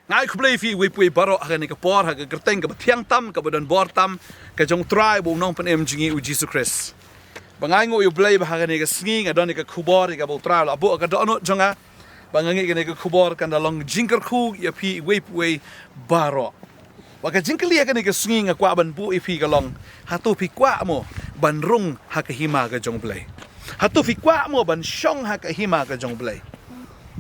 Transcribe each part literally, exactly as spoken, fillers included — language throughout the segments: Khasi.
Nga ai khublei ïa phi uwei pa uwei baroh ha kane ka por, ha ka kyrteng kaba thiang tam, kaba don bor tam, ka jong u Trai bad u Nongpynim jong ngi u Jisu Khrist. Ba nga ai nguh ïa u Blei ba ha kane ka sngi nga don ïa ka khubor ïa kaba u Trai u la buh ha ka dohnud jong nga. Ba nga ngeit kane ka khubor kan da long jingkyrkhu ïa phi uwei pa uwei baroh. Bad ka jingkylli ha kane ka sngi nga kwah ban buh ïa phi ka long, hato phi kwah mo ban rung ha ka hima ka jong u Blei? Hato phi kwah mo ban shong ha ka hima ka jong u Blei?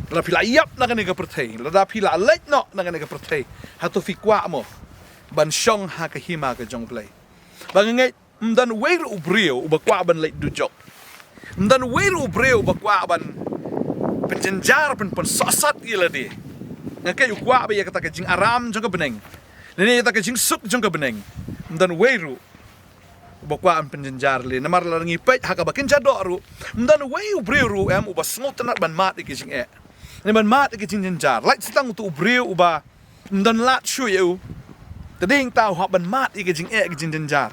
Lada phi la ïap na kane ka pyrthei, lada phi la leit noh na kane ka pyrthei, hato phi kwah mo ban shong ha ka hima ka jong u Blei? Ba nga ngeit ym don uwei ruh u briew uba kwah ban leit dujok. Ym don uwei ruh u briew uba kwah ban pynjynjar, pyn, pynsohsat ïa lade. Nga ngeit u kwah beit ïa kata ka jingaram jong ka bneng, lane ïa kata ka jingsuk jong ka bneng. Ym don uwei ruh uba kwah ban pynjynjar lade. Namar lada ngi peit ha kaba kynja doh ruh, ym don uwei u briew ruh em uba sngewtynnat ban mad ïa ka jingeh, ne ban mad ïa ka jingjynjar. Lait sa tang uto u briew uba ym don lad shuh ïa u, te dei hangta u hap ban mad ïa ka jingeh, ka jingjynjar.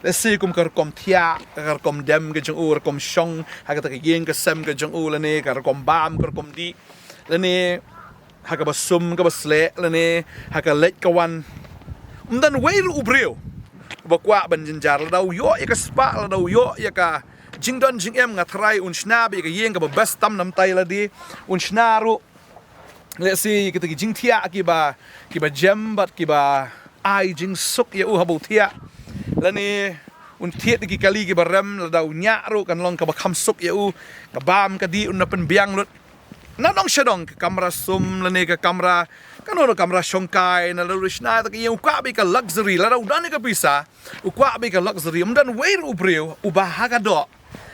Lehse kum ka rukom thiah, ka rukom dem ka jong u, rukom shong ha kata ka ïing ka sem ka jong u, lane ka rukom bam, ka rukom dih, lane ha kaba sum kaba sleh, lane ha ka leit ka wan. Ym don uwei ruh u briew uba kwah ban jynjar. Lada u ïoh ïa ka spah, lada u ïoh ïa ka jingdon jingem, nga tharai un shna beit ïa ka ïing kaba best tam na bynta ïa lade. Un shna ruh lehse ïa kita ki jingthiah kiba, kiba jem bad kiba ai jingsuk ïa u haba u thiah. Lane un thied ïa ki kali kiba rem, lada u ñiah ruh kan long kaba kham suk ïa u. Ka bam ka dih un da pynbiang lut. Na dong sha dong, ka kamra sum lane ka kamra, kano kano, kamra shongkai, na lada u shna ïa kata ka ïing, u kwah beit ïa ka luxury, lada u don ïa ka pisa, u kwah beit ïa ka luxury. Ym don uwei ruh u briew uba ha ka doh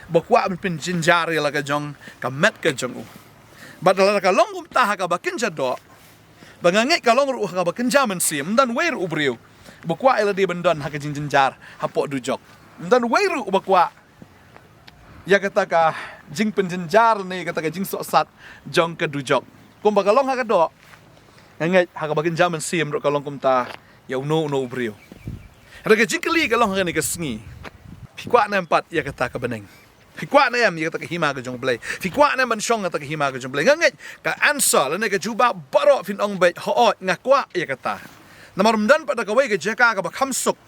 uba kwah ban pynjynjar ïa la ka jong ka met ka jong u. Bad lada ka long kumta ha kaba kynja doh, ba nga ngeit ka long ruh ha kaba kynja mynsiem, ym don uwei ruh u briew uba kwah ïa lade ban don ha ka jingjynjar hapoh dujok. Ym don uwei ruh uba kwah ïa kata ka jingpynjynjar ne kata ka jingsohsat jong ka dujok. Kumba ka long ha ka doh, nga ngeit ha kaba kynja mynsiem ruh ka long kumta ïa uno uno u briew. Hynrei ka jingkylli ka long ha kane ka sngi, phi kwah ne em pat ïa kata ka bneng? Phi kwah ne em ïa kata ka hima ka jong u Blei? Phi kwah ne em ban shong ha kata ka hima ka jong u Blei? Nga ngeit ka answer lane ka jubab baroh phin ong beit, hooid, nga kwah ïa kata. Namar ym don pat da kawei ka jaka kaba kham suk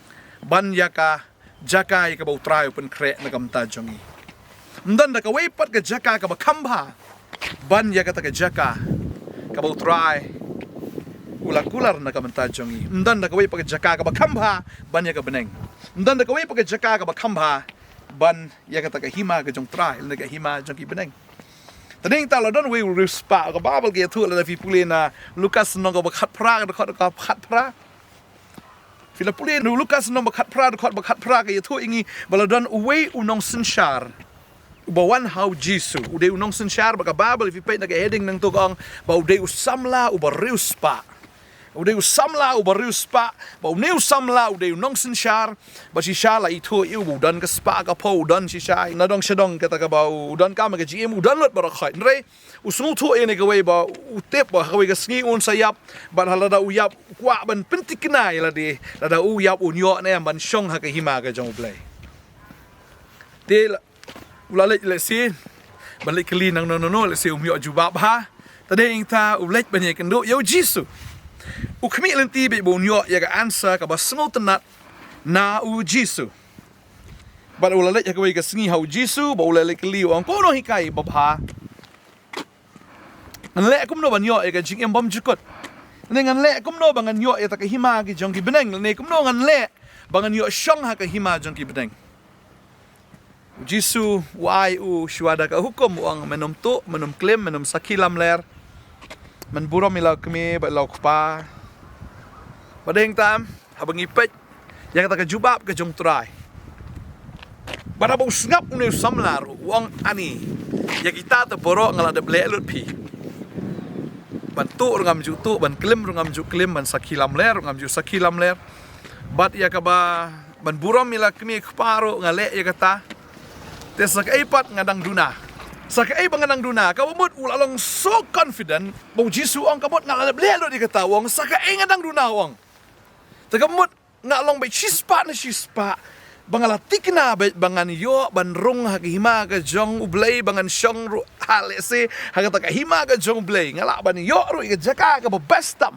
ban ïa ka jaka ïa kaba u Trai u pynkhreh na ka bynta jong ngi. Ym don da kawei pat ka jaka kaba kham bha ban ïa kata ka jaka kaba u Trai u la kular na ka bynta jong ngi. Ym don da kawei pat ka jaka kaba kham bha ban ïa ka bneng. Ym don da kawei pat ka jaka kaba kham bha ban ïa kata ka hima ka jong u Trai, lane ka hima jong ki bneng. Te dei hangta la don uwei u riewspah, ka Baibl ka ïathuh lada phi pule na Lukas lynnong kaba khatphra, ka dkhot kaba khatphra. Phi la pule na Lukas lynnong ba khatphra, dkhot ba khatphra, ka ïathuh ïa ngi ba la don uwei u nongsynshar uba wan ha u Jisu. U dei u nongsynshar, ba ka Baibl, phi peit na ka heading nangto ka ong ba u dei u samla uba riewspah. U dei u samla uba riewspah, ba une u samla u dei u nongsynshar, ba shisha la ithuh ïa u ba u don ka spah ka phew, u don shisha na dong sha dong kata kaba u don, ka ma ka jingim u don lut baroh khoit. Hynrei u sngewthuh ïa kane kawei ba u tip ba ha kawei ka sngi un sa ïap, bad ha lada u ïap u kwah ban pynthikna ïa lade, lada u ïap un ïoh ne em ban shong ha ka hima ka jong u Blei. Te la, u la leit lehse ban leit kylli nangno nangno, lehse um ïoh jubab bha. Te dei hangta u leit ban ïakynduh ïa u Jisu. U khmih lynti beit ba un ïoh ïa ka answer kaba sngewtynnat na u Jisu. Bad u la leit ha kawei ka sngi ha u Jisu, bad u la leit kylli, u ong, ko Nonghikai babha, ngan leh kumno ban ïoh ïa ka jingim bymjukut? Lane ngan leh kumno ba ngan ïoh ïa kata ka hima ka jong ki bneng? Lane kumno ngan leh ba ngan ïoh shong ha ka hima jong ki bneng? U Jisu u ai u shuwa da ka hukum, u ong, men ym tuh, men ym klim, men ym sakhi lamler, men burom ïa la u kmie bad la u kpa. Bad dei hangta haba ngi peit ïa kata ka jubab ka jong u Trai, bad haba u sngap une u samla ruh, u ong, ani, ïa kita te baroh nga la dep leh lut phi. Ban tuh ruh ngam ju tuh, ban klim ruh ngam ju klim, ban sakhi lamler ruh ngam ju sakhi lamler. Bad ïa kaba ban burom ïa la kmie kpa ruh nga leh ïa kata. Te sa kaei pat nga dang duna? Sa kaei ba nga dang duna? Kaba mut u la long so confident ba u Jisu u ong, kaba mut nga la dep leh lut ïa kata, u ong, sa kaei nga dang duna, u ong. Te kaba mut nga long beit shispah na shispah Ba nga la tikna beit ba ngan ïoh ban rung ha ka hima ka jong U Blei, ba ngan shong ruh ha lehse ha kata ka hima ka jong U Blei. Nga lah ban ïoh ruh ïa ka jaka kaba best tam.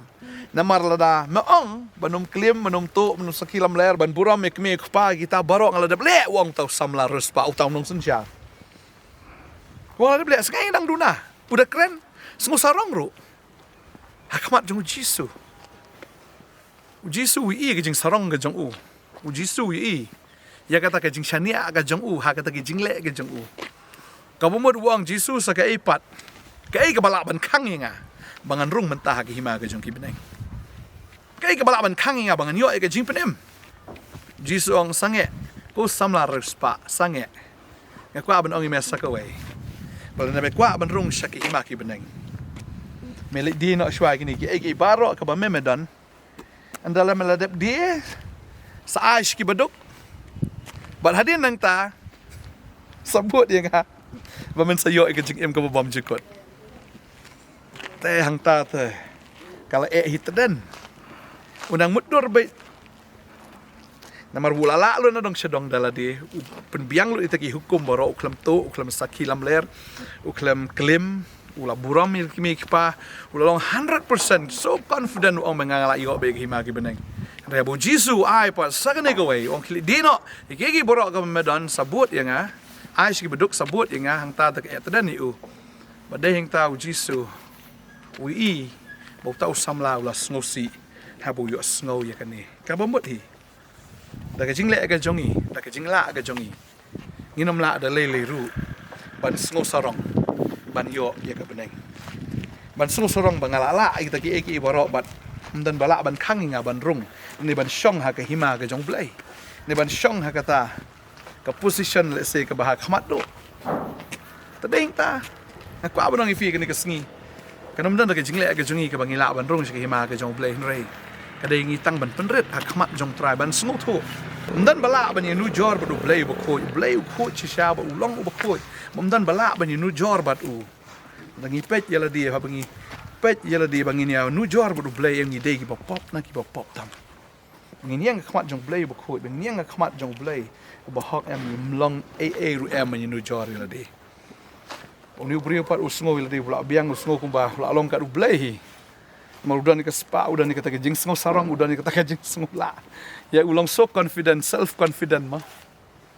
Namar lada me ong ban ym klim, ban ym tuh, ban ym sakhi lamler, ban burom ïa kmie kpa, kita baroh nga la dep leh, u ong uta u samla riewspah, uta u nongsynshar. Nga la dep leh, sngewdang duna. U da kren, sngewsarong ruh ha khmat jong U Jisu. U Jisu u ïohi ka jingsarong ka jong u. U Jisu u ïohi ïa kata ka jingshaniah ka jong u ha kata ka jingleh ka jong u. Kaba mut u ong, Jisu, sa kaei pat, kaei kaba lah ban khang ïa nga ba ngan rung mynta ha ka hima ka jong ki bneng? Kaei kaba lah ban khang ïa nga ba ngan ïoh ïa ka jingpynim? Jisu ong, sangeh, ko samla riewspah, sangeh. Nga kwah ban ong ïa me sa kawei. Ba lada me kwah ban rung sha ka hima ki bneng, me leit die noh shuwa ïa kine kiei kiei baroh kaba me me don. Ynda la me la dep die, sa ai sha ki baduk. Bad hadien nangta, sa bud ïa nga ba men sa ïoh ïa ka jingim kaba bymjukut. Te hangta te ka la eh hi tdem. U nang mutdur beit. Namar u la lah lut na dong sha dong da lade, u pynbiang lut ïa kita ki hukum baroh, u khlem tuh, u khlem sakhi lamler, u khlem klim, u la burom ïa ki kmie ki kpa, u la long hundred percent so confident, u ong ba nga lah ïoh beit ka hima ki bneng. Hynrei haba U Jisu u ai pat sa kane kawei, u ong khie leit die noh ïa kiei kiei baroh kaba me don, sa bud ïa nga, ai sha ki baduk, sa bud ïa nga, hangta te ka eh tdem ïa u. Bad dei hangta U Jisu u ïohi ba uta u samla u la sngewsih haba u ïohsngew ïa kane. Kaba mut hi, da ka jingleh ka jong ngi, da ka jinglah ka jong ngi, ngin ym lah da lei lei ruh ban sngewsarong ban ïoh ïa ka bneng. Ban sngewsarong ba nga lah lah ïa kita kiei kiei baroh bad ym don ba lah ban khang ïa nga ban rung, ne ban shong ha ka hima ka jong U Blei, ne ban shong ha kata ka position, lehse, kaba ha khmat duh. Te dei hangta nga kwah ban ong ïa phi kane ka sngi, kan ym don da ka jingleh ka jong ngi kaba ngi lah ban rung sha ka hima ka jong U Blei, hynrei ka dei ngi tang ban pynrit ha khmat jong U Trai ban sngewthuh. Ym don ba lah ban ïanujor bad U Blei uba khuid, U Blei u khuid shisha bad u long uba khuid. Ym don ba lah ban ïanujor bad u. Da ngi peit ïa lade, haba ngi peit ïa lade ba ngin ïanujor bad U Blei, em ngi dei kiba pop na kiba pop tam. Ba ngin ïeng ha khmat jong U Blei uba khuid, ba ngin ïeng ha khmat jong U Blei uba hok, em, ym long ei ei ruh em ban ïanujor ïa lade. Une u briew pat u sngew ïa lade, u la biang, u sngew kumba u la long kat U Blei hi. Namar u don ïa ka spah, u don ïa kata ka jingsngewsarong, u don ïa kata ka jingsngewlah. Ïa u long so confident, self confident mo.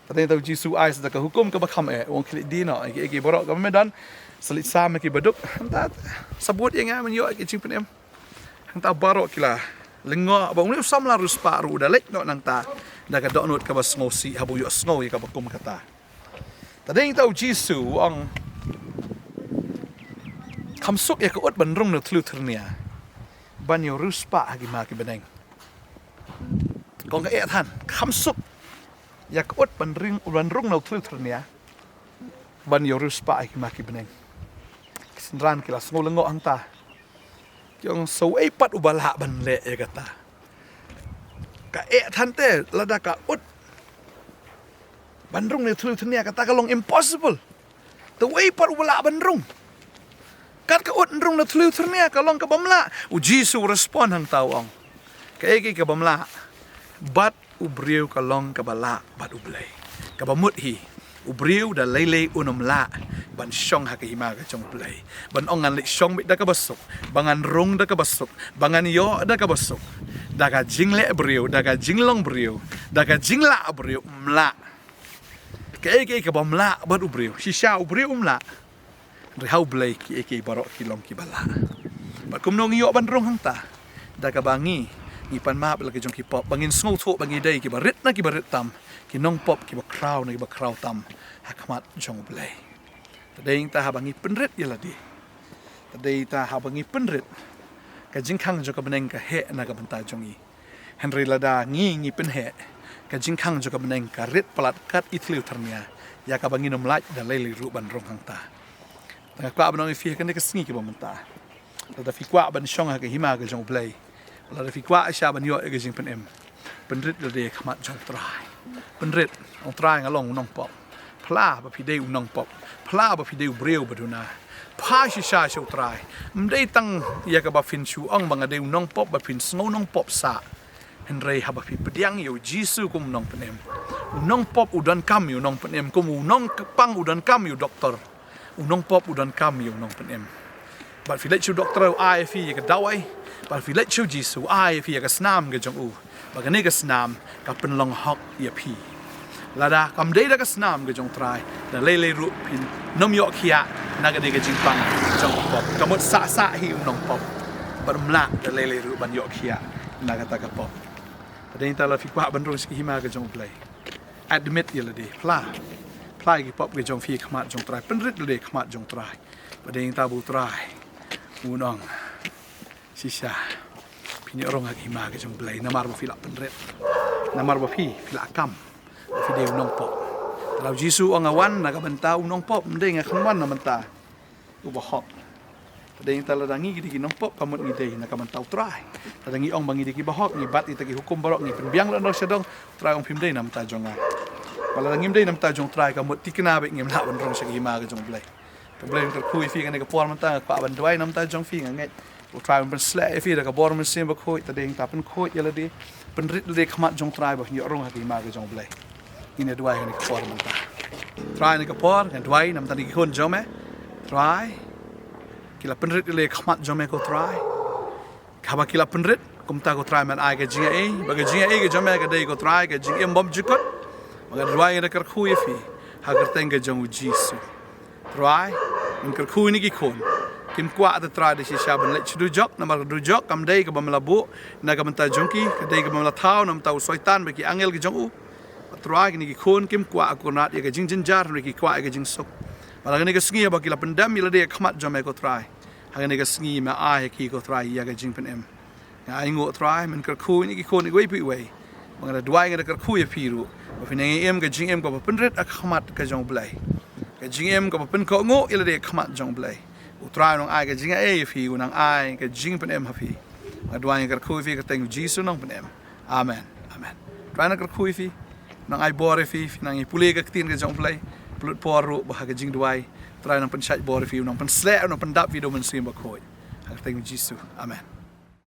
Te dei hangta U Jisu u ai sa da ka hukum kaba kham eh, u ong khie leit die noh ïa kiei kiei baroh kaba me don, sa leit sam ïa ki baduk, hangta sa bud ïa nga ban ïoh ïa ka jingpynim. Hangta baroh ki la lyngngoh, bad une u samla riewspah ruh u da leit noh nangta da ka dohnud kaba sngewsih haba u ïohsngew ïa kaba kum kata. Te dei hangta U Jisu u ong, kham suk ïa ka ut ban rung na u thliew thyrnia ban ïa u riewspah ha ki hima ki bneng. Kong ka eh than, kham suk ïa ka ut ban ring, ban rung na u thliew thyrnia ban ïa u riewspah ha ki hima ki bneng. Ki synran ki la sngew lyngngoh hangta. Ki ong, sa uei pat uba lah ban leh ïa kata? Ka eh than te, lada ka ut ban rung na u thliew thyrnia kata ka long impossible. Te uei pat uba lah ban rung? Kat ka ut ban rung na u thliew thyrnia ka long kaba mlah. U Jisu u respond hangta u ong, kaei kaei kaba mlah bad u briew ka long kaba lah bad U Blei. Kaba mut hi, u briew da lei lei un ym lah ban shong ha ka hima ka jong U Blei, ban ong ngan leit shong beit da kaba suk, ba ngan rung da kaba suk, ba ngan ïoh da kaba suk. Da ka jingleh briew, da ka jinglong briew, da ka jinglah briew, ym lah. Kaei kaei kaba mlah bad u briew, shisha u briew um lah. Hynrei ha U Blei kiei kiei baroh ki long kiba lah. Bad kumno ngi ïoh ban rung hangta? Da kaba ngi, ngi pan map ïa la ki jong ki pop, ba ngin sngewthuh ba ngi dei kiba rit na kiba rit tam, ki nongpop kiba khraw na kiba khraw tam ha khmat jong U Blei. Te dei hangta haba ngi pynrit ïa lade, te dei hangta haba ngi pynrit, ka jingkhang jong ka bneng ka heh na ka bynta jong ngi. Hynrei lada ngi, ngi pynheh, ka jingkhang jong ka bneng ka rit palat kat i thliew thyrnia, ïa kaba ngin ym lah da lei lei ruh ban rung hangta. Te nga kwah ban ong ïa phi ha kane ka sngi kaba mynta, lada phi kwah ban shong ha ka hima ka jong U Blei, lada phi kwah shisha ban ïoh ïa ka jingpynim, pynrit lade ha khmat jong U Trai. Pynrit, ong, Trai, nga long u nongpop. Pla ba phi dei u nongpop, pla ba phi dei u briew ba duna. Phai shisha sha U Trai. Ym dei tang ïa kaba phin shu ong ba nga dei u nongpop ba phin sngew nongpop sah. Hynrei haba phi pdiang ïa u Jisu kum u nongpynim, u nongpop u donkam ïa u nongpynim, kum u nongpang u donkam ïa u doktor, u nongpop u donkam ïa u nongpynim. Bad phi leit sha u doktor, u ai ïa phi ïa ka dawai. Bad phi leit sha u Jisu, u ai ïa phi ïa ka snam ka jong u. Bad kane ka snam ka pynlong hok ïa phi. Lada kam dei da ka snam ka jong u Trai, da lei lei ruh phin ym ïoh khiah na kane ka jingpang jong ka pop. Ka mut sah sah hi u nongpop. Bad ym lah da lei lei ruh ban ïoh khiah na kata ka pop. Bad hangta lada phi kwah ban rung sha ka hima ka jong u Blei, admit ïa lade, phla. Phla ïa ki pop ka jong phi ha khmat jong u Trai, pynrit lade ha khmat jong u Trai. Bad hangta ba u Trai un ong, shisha phin ïoh rung ha ka hima ka jong u Blei, namar ba phi la pynrit, namar ba phi, phi la kam ba phi dei u nongpop. Te lada u Jisu u ong nga wan na ka bynta u nongpop, ym dei, nga khlem wan na ka bynta u bahok. Te hangta lada ngi ki dei ki nongpop, ka mut ngi dei na ka bynta u Trai. Lada ngi ong ba ngi dei ki bahok, ngi bat ïa kita ki hukum baroh, ngi pynbiang lade na dong sha dong, u Trai u ong phim dei na ka bynta jong nga. Bad lada ngim dei na ka bynta jong u Trai, ka mut thikna beit ngim lah ban rung sha ka hima ka jong u Blei. Te u Blei un kyrkhu ïa phi ha kane ka por mynta. Nga kwah ban duwai na ka bynta jong phi, nga ngeit u Trai un pynshlur ïa phi da ka bor Mynsiem Bakhuid. Te hangta pynkhuid ïa lade, pynrit lade ha khmat jong u Trai ba phin ïoh rung ha ka hima ka jong u Blei. Ngin ïa duwai ha kane ka por mynta. Trai, ha kane ka por nga duwai na ka bynta kine ki khun jong me. Trai, ki la pynrit ïa lade ha khmat jong me ko Trai. Haba ki la pynrit, kumta ko Trai men ai ka jingaiei, ba ka jingaiei ka jong me ka dei ko Trai ka jingim bymjukut. Bad nga duwai, nga da kyrkhu ïa phi ha ka kyrteng ka jong u Jisu. Trai, men kyrkhu ïa kine ki khun. Kim kwah te Trai da shisha ban leit sha dujok, namar ka dujok kam dei kaba me la buh na ka bynta jong ki, ka dei kaba me la thaw na ka bynta u Soitan bad ki angel ki jong u. Trai, kine ki khun kim kwah, ko Trai, ïa ka jingjynjar, hynrei ki kwah ïa ka jingsuk. Bad ha kane ka sngi haba ki la pyndem ïa lade ha khmat jong me ko Trai, ha kane ka sngi me ai ha ki ko Trai ïa ka jingpynim. Nga ainguh Trai, men kyrkhu ïa kine ki khun iwei pa iwei. Bad nga da duwai, nga da kyrkhu ïa phi ruh ba phin nang im ka jingim kaba pynrit ha khmat ka jong u Blei, ka jingim kaba pynkohnguh ïa lade ha khmat jong u Blei. U Trai un nang ai ka jingaiei ïa phi, un nang ai ka jingpynim ha phi. Nga duwai, nga kyrkhu ïa phi ha ka kyrteng u Jisu u nongpynim. Amen. Amen. Trai un nang kyrkhu ïa phi, un nang ai bor ïa phi, phi nang ïa pule ka ktien ka jong u Blei. Pynlut por ruh bad ha ka jingduwai, Trai un nang pynshait bor ïa phi, un nang pynshlur, un nang pyndap ïa phi da u Mynsiem Bakhuid. Ha ka kyrteng u Jisu. Amen.